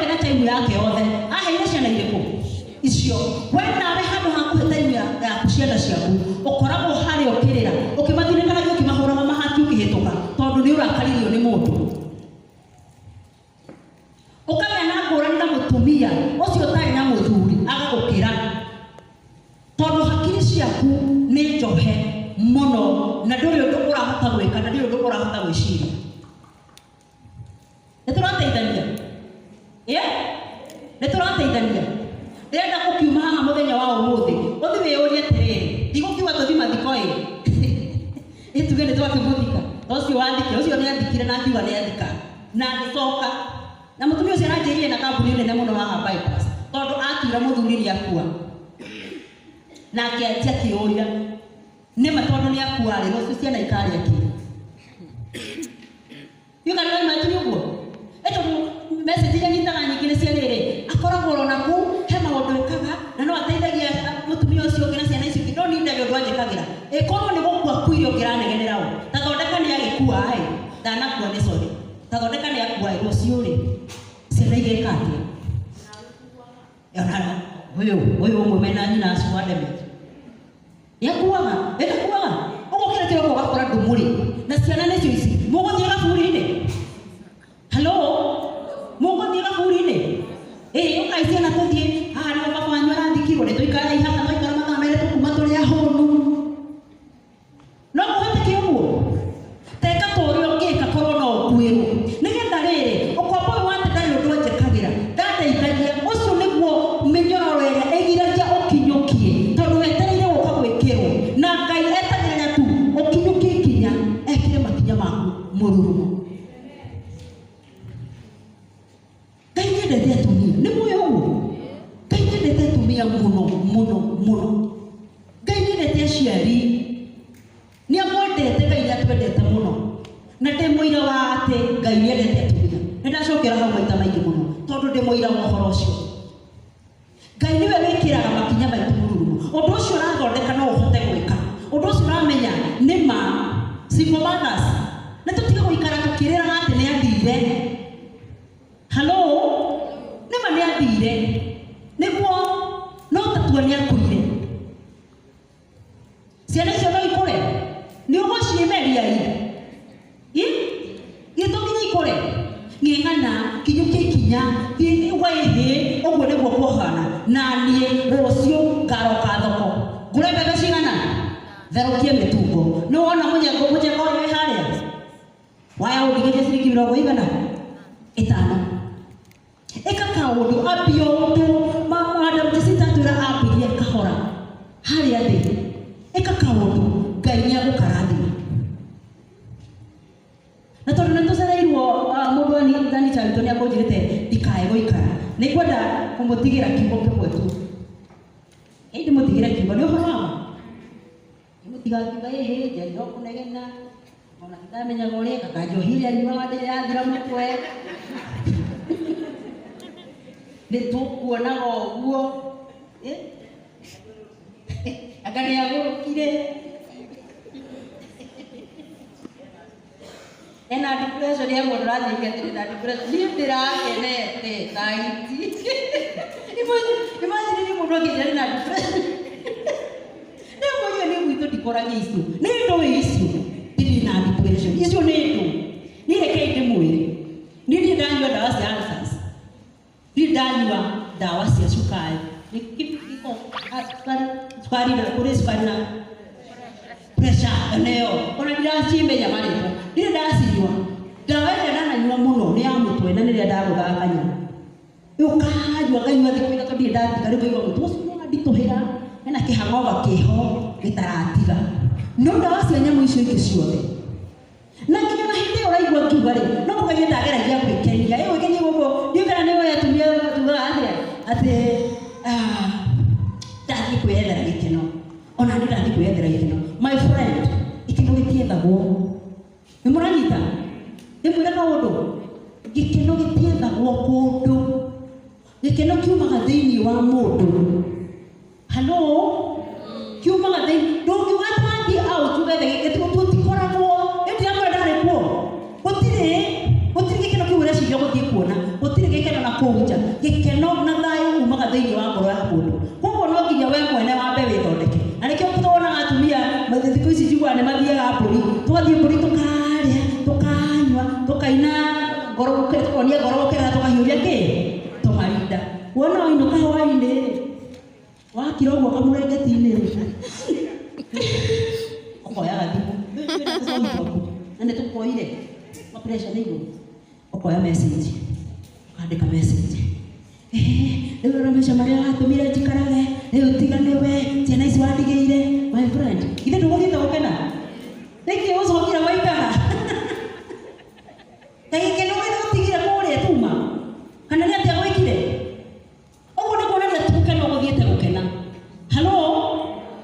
Oke na time yake yothe aheire ciana irĩkũ icio. We nawe handũ ha kũhe time yaku ciana ciaku, ũkoragwo harĩa ũkĩrĩra, ũkĩmathinĩkanagia, ũkĩmahũraga mahati, ũkĩhĩtũka tondũ nĩ ũrakaririo nĩ mũndũ. Ũkagĩa na ngũrani na mũtumia ũcio ũtarĩ na mũthuri agagũkĩra, tondũ hakiri ciaku nĩ njohe mũno na ndũrĩ ũndũ ũrahota gwĩka na ndũrĩ ũndũ ũrahota gwĩciria. Nĩ tũrateithania? Ĩ, nĩ tũrateithania? Ndĩrenda ũkiuma haha mũthenya wa ũmũthĩ ũthi wĩyũrie atĩrĩrĩ, ndigũkiuga tũthi mathiko, ĩ ĩtuge nĩ twakĩmũthika, ta ũcio wathikire, ũcio nĩ athikire na akiuga nĩ athika na agĩcoka na mũtumia ũcio aranjĩrire na kambuni nene mũno haha bypass, tondũ atuire mũthuri nĩ akua na akĩanjia kĩũria nĩma, tondũ nĩ akua rĩ, rũciũ ciana ikarĩa kĩ? You can imagine ũguo. Ĩ tondũ message iria nyitaga nyingĩ nĩ cia rĩrĩ, akoragwo ona kũu he maũndũ ekaga na no ateithagia mũtumia ũcio ũngĩ na ciana icio ingĩ, no niĩ ndarĩ ũndũ anjĩkagĩra. Ĩkorwo nĩ gũkua akuire ũngĩranegenera ũ? Ta thondeka nĩ agĩkua ĩ, ndanakua nĩ sorry. Ta thondeka nĩ akua ĩ, rũciũ rĩ, ciana igeka atĩa? Ona ũyũ ũmwe mena nyina acio a Demet. Nĩakuaga, ĩtakuaga. Ũgũkĩra kĩroko ũgakora ndũmũrĩ na ciana nĩcio ici. Mũgũthiĩ gaburi-inĩ? Hello? Mũgũthiĩ gaburi-inĩ? Ĩĩ, ũkai ciana tũthiĩ. Haha nĩho baba wanyu arathikirwo, nĩ tũikarei haha, twaikara mathaa merĩ tũkuma tũrĩ ahũnu. No kũhoteke ũguo? Teka ta ũrĩa ũngĩka korwo no ũkuĩrwo. Nĩgetha rĩrĩ, ũkombo ũyũ wa atĩ ndarĩ ũndũ anjĩkagĩra, ndandeithagia, ũcio nĩguo mĩnyororo ĩrĩa ĩgiragia ũkinyũkie, tondũ wetereire gũka gwĩkĩrwo. Na Ngai etagĩrĩra tu ũkinyũkie ikinya, ekĩre makinya maku mũrurumo. Ngai nĩendete atumia. Nĩ mũĩ ũguo? Ngai nĩendete atumia mũno mũno mũno. Ngai nĩendete aciari. Nĩ amwendete. Ngai nĩ atwendete mũno. Na ndĩ mũira wa atĩ Ngai nĩendete atumia. Nĩ ndacokera hau maita maingĩ mũno tondũ ndĩ mũira wa ũhoro ũcio. Ngai nĩwe wĩkĩraga makinya maitũ mũrurumo. Ũndũ ũcio ũrathondeka no ũhote gwĩka. Ũndũ ũcio ũramenya nĩ ma. Single mothers, nĩ tũtige gũikara tũkĩrĩraga atĩ nĩ athire. Hello? Nĩ ma nĩ athire. Nĩguo no tatua nĩ akuire. Ciana icio no ikũre? Nĩ ũgũciĩmeria i? I? Githĩ to nginya ikũre? Ng'eng'ana, kinyũkia ikinya, thiĩ uga ĩhĩ, ũguo nĩguo kũhana. Na niĩ rũciũ ngaroka thoko. Ngũre mbembe cigana? Therũkie mĩtungo. Nĩ wona mũnyengo mũnyengo ũrĩa wĩ harĩa? Waya ũndigĩrie ciringi mĩrongo igana? Ĩtano. Ĩka kaũndũ, ambia ũndũ. Madam Jacinta atwĩra ambirie kahora harĩa thĩ. Ĩka kaũndũ, Ngai nĩ agũkarathima. Na tondũ nĩ tũcereirwo, mũndũ Anita witũ nĩ akũnjĩrĩte ndikae gũikara, nĩ ngwenda kũmũtigĩra kiugo kĩmwe tu. Ĩ ndĩmũtigĩre kiugo, nĩ ũhoro wa ma? Mũtigakiuga ĩhĩ, njaria o kũnegena, ona ndamenyaga ũrĩa ekaga, njohi ĩrĩa anyuaga ndĩrĩ yathira mũtwe. Nĩ tũkuonaga ũguo. Ĩ? Anga nĩ agũrũkire. Ena depression ya mũndũ ũranjĩria atĩ ndĩna depression. Niĩ ndĩrakenete ta hiti. Imagine niĩ mũndũ akĩnjĩra ndĩna depression. Ndĩramwĩrire niĩ gwitũ ndikoragia icio. Nĩ ndũĩ icio. Ndirĩ na depression. Icio nĩ ndũ. Niĩ rekei ndĩmwĩre. Niĩ ndirĩ ndanyua ndawa cia ulcers. Ndirĩ ndanyua ndawa cia cukari. Nĩ cukari, cukari na kũrĩ cukari na pressure nĩyo. Ona ndiracimenya marĩtwa. Ndirĩ ndacinyua. Ndawa ĩrĩa ndananyua mũno nĩ ya mũtwe na nĩrĩa ndagũthaga kanyamũ. Ũkanyua nganyua thikũ 3 ndirĩ ndatiga, rĩu ngaigua mũtwe ũcio nĩ wanditũhĩra, hena kĩhang'oba kĩho gĩtaratiga. No ndawa cia nyamũ icio ingĩ ciothe. Na nginya na hĩndĩ ĩyo ũraigua ngiuga rĩ, no kũgeria ndageragia gwĩkenia. Ĩ gwĩkenia gũkũ, ndiũĩ kana nĩ ũĩ atumia tugaga atĩa, atĩ ndathiĩ kwĩyethera gĩkeno. Ona niĩ ndathiĩ kwĩyethera gĩkeno. My friend, gĩkeno gĩtiethagwo. Nĩ mũranyita? Ndĩmwĩre kaũndũ, gĩkeno gĩtiethagwo kũndũ. Gĩkeno kiumaga thĩinĩ wa mũndũ. Hello? Kiumaga thĩinĩ. Ndũngiuga atĩ wathiĩ out ũgethe gĩkeno, tũtikoragwo. Ĩ ndiramwĩra ndarĩ kuo. Gũtirĩ, gũtirĩ gĩkeno kĩu ũreciria ũgũthiĩ kuona. Gũtirĩ gĩkeno na kũu. kũu nja. Gĩkeno na thayũ umaga thĩinĩ wa ngoro ya mũndũ. Koguo no nginya we mwene wambe wĩthondeke. Na nĩkĩo tuonaga atumia thikũ ici njiguaga nĩ mathiaga mbũri, tũgathiĩ mbũri tũkarĩa, tũkanyua, tũkaina ngoro, tũkonia ngoro gũkĩra, tũkahiũria kĩ tũmarinda. Wona wainũka hwainĩ wakira ũguo kamũrengeti-inĩ ũkoya gathimũ na nĩ tũkoire ma pressure nĩ igũrũ, ũkoya message ũkandĩka message, rĩu rora mbeca marĩa watũmire njikarage, rĩu tiga nĩwe ciana ici wandigĩire. My friend, ithe ndũgũthiĩte gũkena nĩkĩ ũcokire waikara ta gĩkeno gĩthĩ ũtigire kũrĩa tuma kana nĩ atĩa gwĩkire? Ũguo nĩ kuonania ti gũkena ũgũthiĩte gũkena. Halo,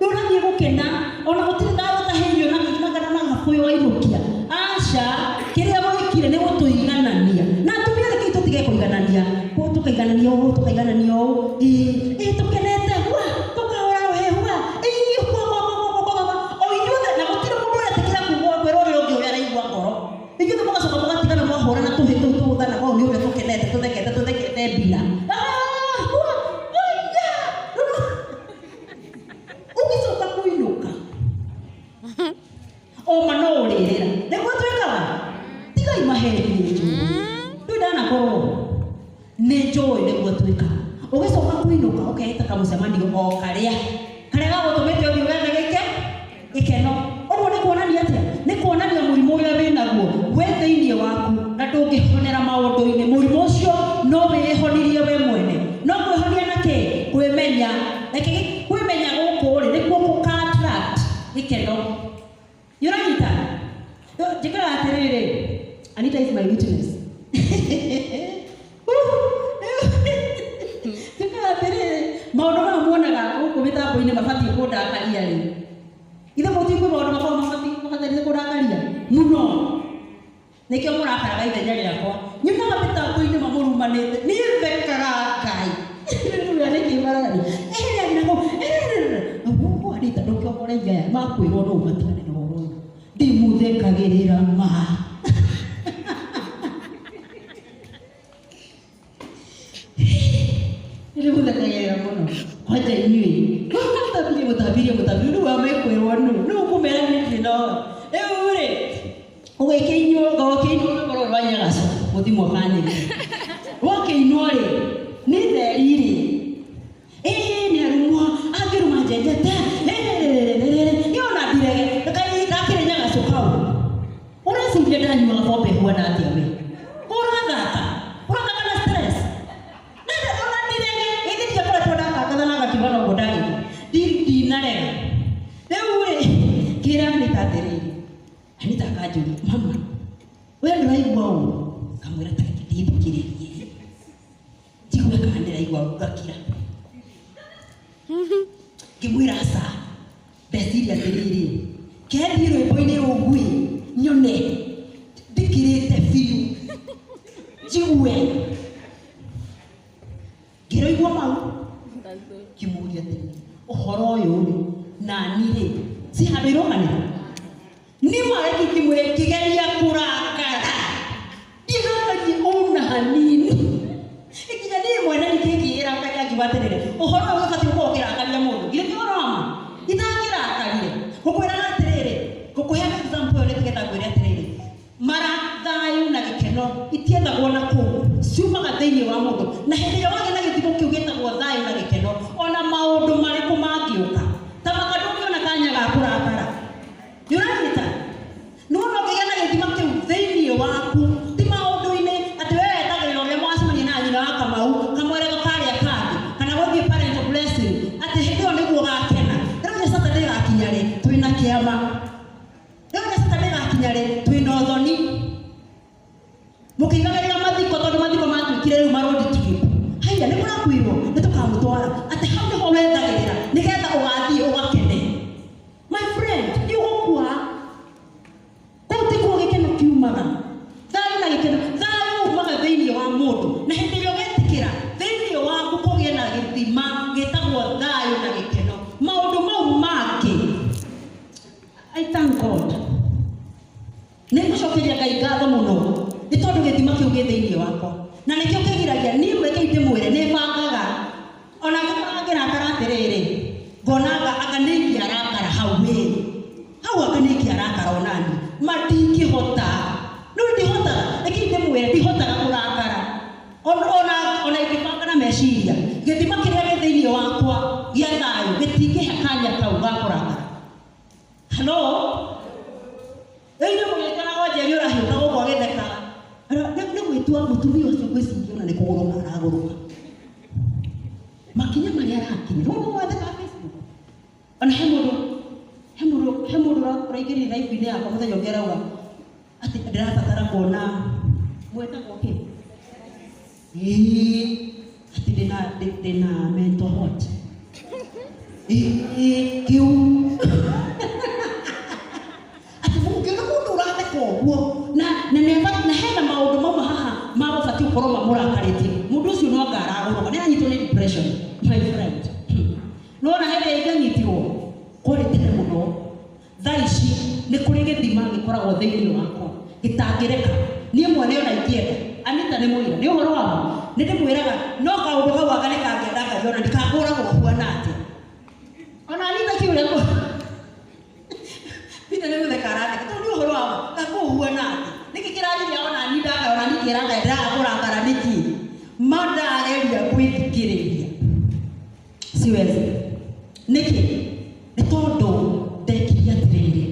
rĩu ũrathiĩ gũkena ona gũtirĩ thayũ ũtahĩirio na na gabũyũ wainũkia. Aca, kĩrĩa gwĩkire nĩ gũtũiganania. Na atumia reke tũtige kũiganania, tũkaiganania ũũ, tũkaiganania ũũ, ĩĩ tũkenete hua, tũkahũra rũhĩ hua, ĩĩ kwa kwa kwa kwa kwa o inyuothe, na gũtirĩ mũndũ ũretĩkĩra kuga kwĩra ũrĩa ũngĩ ũrĩa araigua ngoro. Inyuothe mũgacoka mũgatigana mwahũrana tũhĩ tũu tũgũthanaga ũũ nĩ ũrĩa tũkenete tũthekete tũthekete mbina. Ũgĩcoka kũinũka oma no ũrĩrĩra nĩguo twĩkaga. Tigai maheni, nĩ njũĩ rĩu ndanakorwo nĩ njũĩ nĩguo twĩkaga. Ũgĩcoka kũinũka ũkehĩta kamũcemanio o karĩa karĩa gagũtũmĩte ũthiĩ wethe gĩke gĩkeno. Ũguo nĩ kuonania atĩa? Nĩ kuonania mũrimũ ũrĩa wĩnaguo wĩ thĩinĩ waku na ndũngĩhonera maũndũ-inĩ. Mũrimũ ũcio no wĩhonirie we mwene. No kwĩhonia na kĩ? Kwĩmenya. Reke kwĩmenya gũkũ rĩ nĩkuo gũka attract gĩkeno. Nĩ ũranyita? Njĩkaga atĩrĩrĩ, Anita is my witness. Njĩkaga atĩrĩrĩ, maũndũ maya muonaga gũkũ mĩtambo-inĩ mabatiĩ kũndakaria rĩ, ithe mũtikwĩ maũndũ makoragwo mabataire kũndakaria mũno, nĩkĩo mũrakaraga ithenya rĩakwa. Nyonaga mĩtambo-inĩ mamũrumanĩte, niĩ thekaga Ngai. Rĩu nĩkĩ mararania ũguo Anita ndũkĩongoreria aya makwĩrwo no ũmatigane na ũhoro ũyũ. Ndimũthekagĩrĩra ma. Ndimũthekagĩrĩra mũno. Kwanja inyuĩ mũtambirie mũtambirie mũtambirie rĩu amekwĩrwo nũ nũ ũkũmera nĩ ndirĩ na ũhoro. Rĩu rĩ ũgĩkĩinwo ũgĩkĩinwo rwĩmbo rũrũ rwa Nyagaco mũthimwo kanyĩrĩ rwakĩinwo rĩ nĩ theri rĩ ĩĩ nĩ arumwo angĩruma njenjete niĩ ona ndirege ndakĩrĩ Nyagaco kau ũreciria ndanyuaga bombe huana atĩa we ũrathaka ũrathaka na stress ona ndirege githĩ ndiakoretwo ndatangatha na ngakiuga noguo ndagĩire ndinarega. Rĩu rĩ kĩra Anita atĩrĩrĩ, Anita akanjũria mama we ndũraigua ũũ? Ngamwĩra ta reke ndĩthikĩrĩrie njigue kana ndĩraigua ũũ, ngakira. Ngĩmwĩra aca, ndeciria atĩrĩrĩ, kethiĩ rwĩmbo-inĩ rũu ĩ nyone ndikirĩte biũ njigue. Ngĩroigua mau ngĩmũria atĩrĩrĩ, ũhoro ũyũ rĩ nani rĩ ci handũ irũmanĩra nĩ mareki ngĩmwĩre ngĩgeria kũrakara ndirakarie ona hanini nginya niĩ mwene ningĩngĩrakaria ngiuga atĩrĩrĩ, ũhoro ũyũ ũbatiĩ gũkorwo ũkĩrakaria mũndũ githĩ ti ũhoro wa ma itangĩrakarire. Ngũkwĩraga atĩrĩrĩ, ngũkũhe example ĩyo nĩgetha ngwĩre atĩrĩrĩ, mara thayũ na gĩkeno itiethagwo na kũu, ciumaga thĩinĩ wa mũndũ. Na hĩndĩ ĩrĩa wagĩa na gĩthimo kĩu gĩtagwo thayũ na gĩkeno, ona maũndũ marĩkũ mangĩũka ta maka ndũngĩona kanya ga kũrakara. Nĩ ũranyita? Nĩ wona ũngĩgĩa na gĩthima kĩu thĩinĩ waku, ti maũndũ-inĩ atĩ we wetagĩrĩra ũrĩa mwacemania na nyina wa Kamau kamwerego karĩa kangĩ, kana gũthiĩ parental meciria gĩthima kĩrĩa gĩ thĩinĩ wakwa gĩa thayũ gĩtingĩhe kanya kau ga kũrakara. Hello? Rĩu inyuĩ mũgĩikaraga Njeri ũrahiũka gũkũ agĩthekaga. Nĩ gwĩtua mũtumia ũcio ngwĩciria ona nĩ kũgũrũka aragũrũka. Makinya marĩa arakinya. Rĩu nĩ mwatheka Facebook. Ona he mũndũ ũraingĩrire live-inĩ yakwa mũthenya ũngĩ arauga atĩ ndĩrabatara kuona mwetagwo kĩ? Ĩĩ, atĩ ndĩna mental what? Ĩĩ, kĩu. Atĩ mũngĩona mũndũ ũratheka ũguo na hena maũndũ mauma haha magũbatiĩ gũkorwo mamũrakarĩtie, mũndũ ũcio no anga aragũrũka, nĩ aranyitwo nĩ depression, my friend. Nĩwona hĩndĩ ĩrĩa ingĩanyitirwo kwarĩ tene mũno. Thaa ici nĩ kũrĩ gĩthima gĩkoragwo thĩinĩ wakwa gĩtangĩreka niĩ mwene ona ingĩenda. Anita nĩ mũira, nĩ ũhoro wa ma. Nĩ ndĩmwĩraga no kaũndũ kau anga nĩ kangĩenda Ngai ona ndikangũragwo huana atĩa. Ona Anita kiũria kũ Peter nĩ gũtheka aratheka tondũ nĩ ũhoro wa ma, gakũhuana atĩa? Nĩkĩ kĩrangiria ona niĩ ndakara ona niĩ ngĩra Ngai ndĩraga kũrakara nĩkĩ? Ma ndageria gwĩthikĩrĩria siwezi. Nĩkĩ? Nĩ tondũ ndekire atĩrĩrĩ,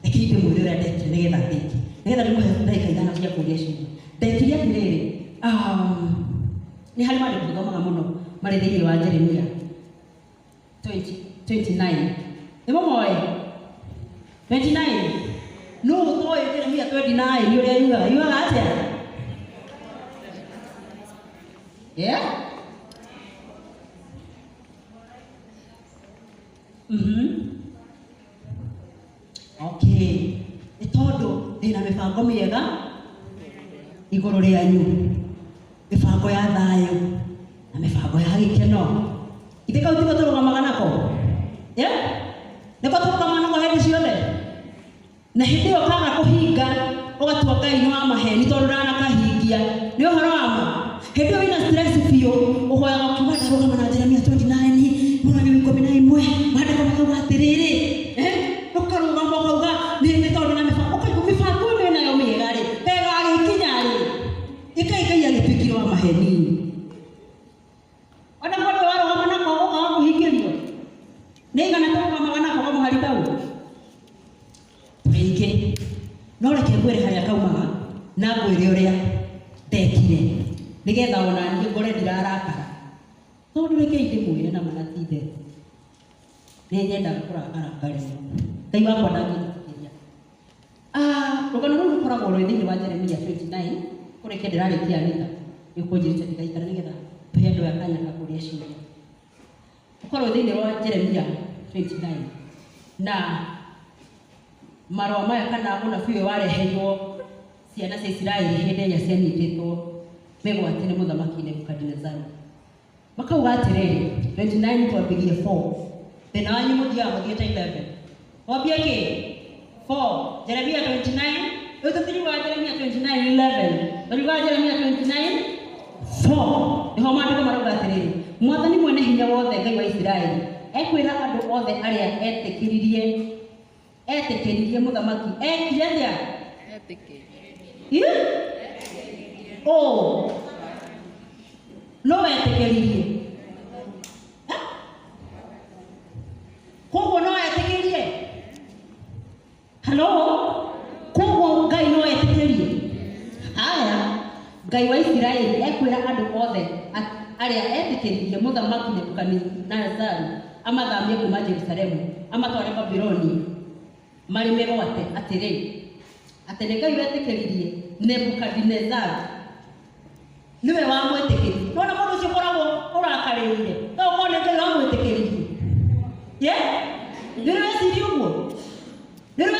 reke ndĩmwĩre ũrĩa ndekire nĩgetha ndĩkie, nĩgetha ndĩmũhe ndagĩka ithano cia kũria ciũria. Ndekire atĩrĩrĩ, nĩ harĩ maandĩko tũthomaga mũno marĩ thĩinĩ wa Jeremia 29. Nĩ mũmoĩ? 29. Nũ ũtoĩ Jeremia 29 nĩ ũrĩa yugaga? Yugaga atĩa? Yeah? Okay. Nĩ tondũ ndĩna mĩbango mĩega igũrũ rĩanyu, mĩbango ya thayũ na mĩbango ya gĩkeno. Ithe kau tiko tũrũgamaga nako? Yeah? Nĩko tũrũgamaga nako hĩndĩ ciothe? Na hĩndĩ ĩyo kaga kũhinga ũgatua Ngai nĩ wa maheni tondũ ndanakahingia. Nĩ ũhoro wa ma. Hĩndĩ ĩyo wĩna stress biũ, ũhoyaga ũkiuga ndarũgama na Jeremia 29 mũrani wa 11 maandĩko makauga atĩrĩrĩ, ũkarũgama ũkauga nĩ tondũ na mĩbango, ũkaigua mĩbango ĩno ĩnayo mĩega rĩ, ĩgagĩkinya rĩ, ĩkai Ngai agĩtuĩkire wa maheni. Ona mũndũ warũgama nako ũkaga kũhingĩrio. Nĩ igana tũrũgamaga nako kamũhari kau? Tũingĩ. No reke ngwĩre harĩa kaumaga na ngwĩre ũrĩa ndekire nĩgetha ona niĩ ngore ndirarakara. Tondũ rekei ndĩmwĩre na ma na ti itherũ, nĩ nyendaga kũrakara ngarĩo. Ngai wakwa ndangĩnjĩtĩkĩria. Rũgano rũu rũkoragwo rwĩ thĩinĩ wa Jeremia 29, kũrĩkia ndĩrarĩkia Anita, nĩ ũkũnjĩrĩte ndigaikare nĩgetha tũhe andũ aya kanya ka kũria ciũria. Ũkorwo thĩinĩ wa Jeremia 29 na marũa maya kana ũnabii ũyũ wareheirwo ciana cia Isiraeli hĩndĩ ĩrĩa cianyitĩtwo mĩgwate nĩ mũthamaki Nebukadinezaru. Makauga atĩrĩrĩ, 29 twambĩrie 4. Thĩna wanyu mũthiaga mũthiĩte 11. Twambie kĩ? 4. Jeremia 29, rĩu tũtiriugaga Jeremia 29 11. Tũriugaga Jeremia 29 4. Nĩho maandĩko marauga atĩrĩrĩ, Mwathani mwene hinya wothe Ngai wa Isiraeli ekwĩra andũ othe arĩa etĩkĩririe mũthamaki ekire atĩa? Etĩkĩririe. Ũ no etĩkĩririe. Koguo no etĩkĩrie. Hello? Koguo Ngai no etĩkĩrie. Haya, Ngai wa Isiraeli ekwĩra andũ othe arĩa etĩkĩririe mũthamaki Nebukadinezaru amathamie kuma Jerusalemu amatware Babiloni marĩ mĩgwate atĩrĩ, atĩ nĩ Ngai wetĩkĩririe Nebukadinezaru nĩwe wamwĩtĩkĩririe. Nĩwona mũndũ ũcio ũkoragwo ũrakarĩire, no ũkorwo nĩ Ngai wamwĩtĩkĩririe. Yeah? Nĩ ũrĩ weciria ũguo? Nĩ ũrĩ